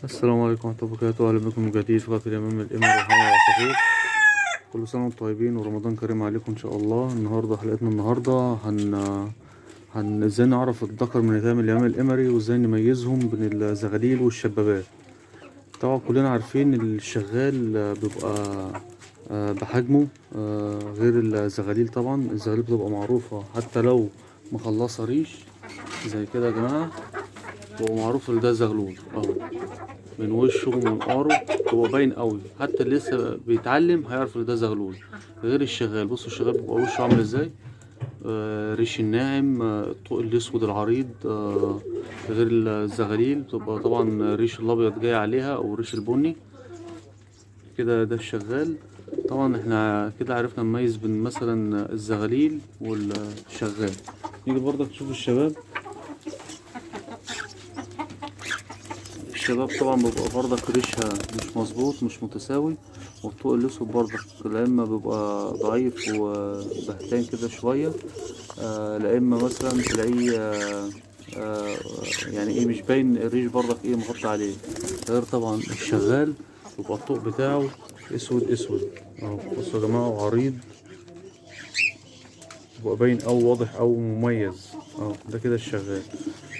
السلام عليكم ورحمة الله وبركاته. أهلا بكم من جديد في قناة الإمام الإمر وحمام العصافير. كل سنة وانتم طيبين ورمضان كريم عليكم إن شاء الله. النهاردة حلقتنا النهاردة ازاي نعرف الذكر من نتائج اليمام القمري وازاي نميزهم بين الزغاليل والشبابات. طبعا كلنا عارفين الشغال بيبقى بحجمه غير الزغاليل. طبعا الزغاليل بتبقى معروفة حتى لو مخلصة ريش زي كده يا جماعة، بيبقى معروف ان ده زغلول اهو من وشه ومن قاره، بيبقى باين قوي. حتى اللي لسه بيتعلم هيعرف ان ده زغلول. غير الشغال، بصوا الشغال بيبقى وشه عامل ازاي، ريش الناعم، الطوق الاسود العريض، غير الزغاليل بتبقى طبعا الريش الابيض جاي عليها او الريش البني كده. ده الشغال. طبعا احنا كده عرفنا نميز بين مثلا الزغاليل والشغال. نيجي برضك نشوف الشباب. الشباب طبعا بيبقى برضك ريشها مش مظبوط، مش متساوي، والطوق الاسود برضك لا اما بيبقى ضعيف وبهتان كده شوية، لا اما مثلا تلاقيه يعني ايه مش باين الريش برضك ايه مغطي عليه. غير طبعا الشغال بيبقى الطوق بتاعه اسود اسود اهو، بصوا يا جماعة، وعريض، بيبقى باين او واضح او مميز اهو. ده كده الشغال.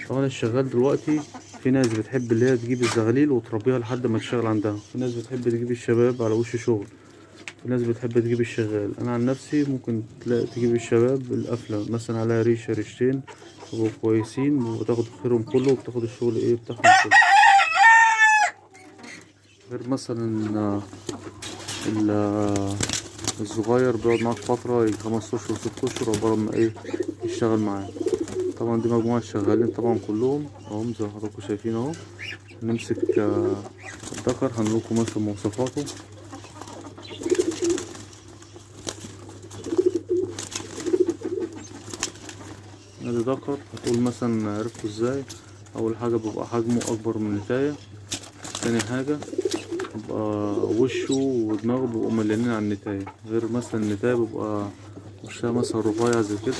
طبعا الشغال دلوقتي في ناس بتحب اللي هي تجيب الزغاليل وتربيها لحد ما تشتغل عندها، في ناس بتحب تجيب الشباب على وش شغل، في ناس بتحب تجيب الشغال. انا عن نفسي ممكن تلاقي تجيب الشباب القفلة مثلا عليها ريشة ريشتين يبقوا كويسين وتاخد خيرهم كله وبتاخد الشغل ايه بتاعهم كله. غير مثلا الصغير بيقعد معاك فترة يجي 5 اشهر 6 اشهر عقبال ما ايه يشتغل معاك. طبعا دي مجموعة شغالين طبعا كلهم اهم زي ما حضراتكم شايفين اهو. نمسك الذكر هنقولكم مثلا مواصفاته. ادي ذكر، هتقول مثلا عرفته ازاي؟ اول حاجة بيبقى حجمه اكبر من النتاية، تاني حاجة بيبقى وشه ودماغه بيبقوا مليانين على النتاية، غير مثلا النتاية بيبقى وشها مثلا رفيع زي كده،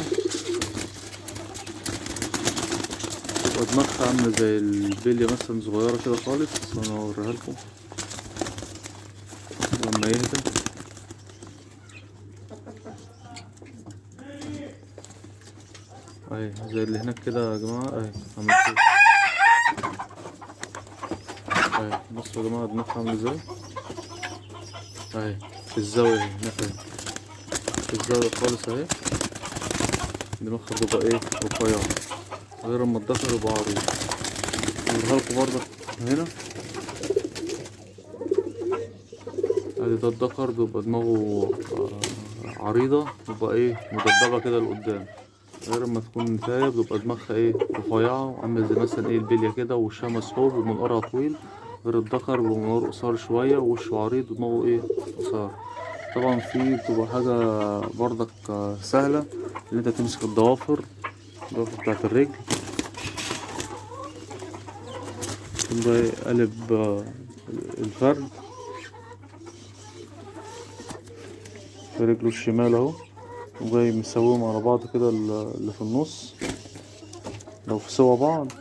بتبقى دماغها عاملة زي البلية مثلا صغيرة كده خالص. انا هوريها لكم لما يهدى. اهي زي اللي هناك كده يا جماعة، اهي عملت كده اهي. بصوا يا جماعة دماغها عاملة ازاي اهي في الزاوية هناك، اهي في الزاوية خالص اهي، دماغها بتبقى ايه رفيعة، غير اما الذكر يبقى عريض. اوريها لكم برضك هنا، ادي ده الذكر بيبقى دماغه عريضة، بيبقى ايه مدببة كده لقدام، غير اما تكون نتاية بتبقى دماغها ايه رفيعة وعاملة زي مثلا ايه البلية كده، ووشها مسحوب ومنقارها طويل. غير الذكر بيبقى منقاره قصير شوية ووشه عريض ودماغه ايه قصير. طبعا في بتبقى حاجة برضك سهلة ان انت تمسك الضوافر، الضوافر بتاعت الرجل، تقوم جاي قلب الفرد في رجله الشمال اهو، وجاي مسويهم على بعض كده اللي في النص. لو في سوا بعض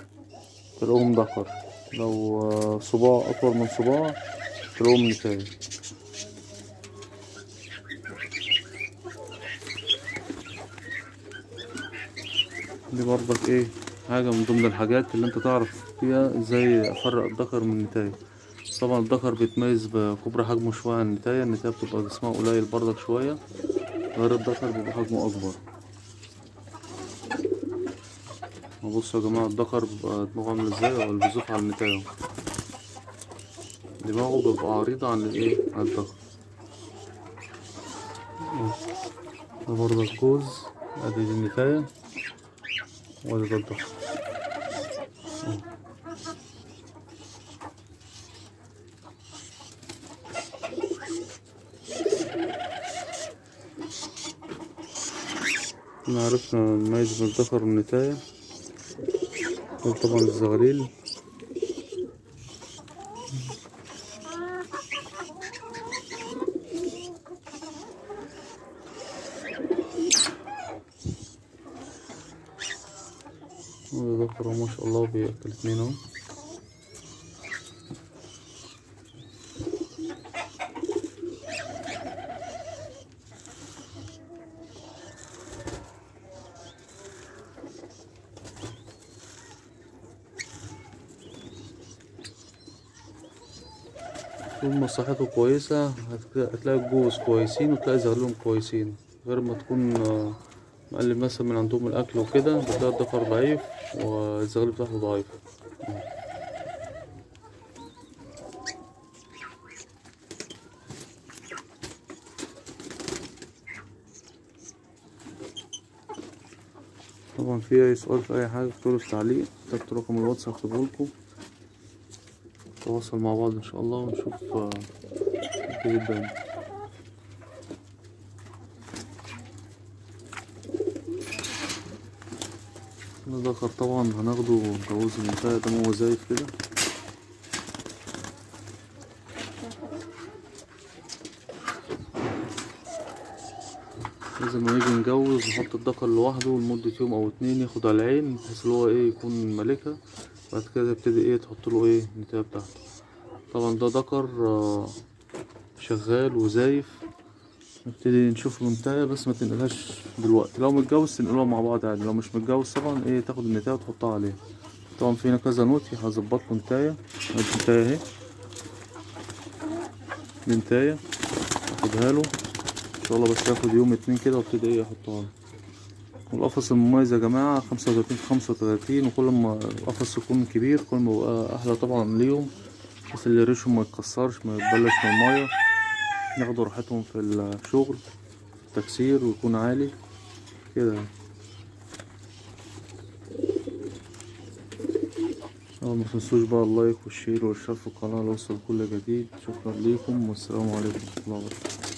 تلاقوهم ذكر، لو صباع اطول من صباع تلاقوهم نتاية. دي برضك ايه حاجة من ضمن الحاجات اللي انت تعرف فيها ازاي افرق الذكر من النتاية. طبعا الذكر بيتميز بكبر حجمه شوية عن النتاية، النتاية بتبقى جسمها قليل برضك شوية، غير الذكر بيبقى حجمه أكبر. بصوا يا جماعة الذكر بيبقى دماغه عاملة ازاي، أو البزوف على النتاية دماغه بيبقى عريضة عن الايه عن الذكر. ده برضه الجوز، ادي دي النتاية وادي ده الذكر. احنا عرفنا نميز بين الذكر والنتاية. دول طبعا الزغاليل. وده ذكر ما شاء الله بياكل اتنين اهو. طول ما صحته كويسة هتلاقي الجوز كويسين وتلاقي زغلولهم كويسين، غير ما تكون مقلل مثلا من عندهم الأكل وكده، بتلاقي الذكر ضعيف والزغلول بتاعته ضعيف. طبعا في أي سؤال في أي حاجة اكتبوا في التعليق، كتبت رقم الواتس هكتبه لكم، نتواصل مع بعض إن شاء الله ونشوف جدا. الذكر طبعا هناخده ونجوزه المنطقة ده هو زايف كده. لازم لما نيجي نجوز نحط الذكر لوحده لمدة يوم أو 2 ياخد على العين، بحيث اللي هو يكون ملكة. بعد كده تبتدي تحط له النتاية بتاعته. طبعا ده ذكر شغال وزايف، نبتدي نشوف له نتاية، بس ما تنقلهاش دلوقتي. لو متجوز تنقلوها مع بعض عادي، لو مش متجوز طبعا تاخد النتاية وتحطها عليه. طبعا في هنا كذا نوتي هظبط له نتاية، ادي نتاية اهي، دي نتاية اخدها له ان شاء الله، بس ياخد يوم 2 كده وابتدي احطها له. والقفص المميز يا جماعة 35 في 35، وكل ما القفص يكون كبير كل ما يبقى أحلى طبعا ليهم، بحيث اللي ريشهم ما يتكسرش ما يتبلش من المية، ياخدوا راحتهم في الشغل في التكسير ويكون عالي كده. ما تنسوش بقى ال like وال share والاشتراك في القناة ليوصل كل جديد. شكرا ليكم والسلام عليكم ورحمة الله وبركاته.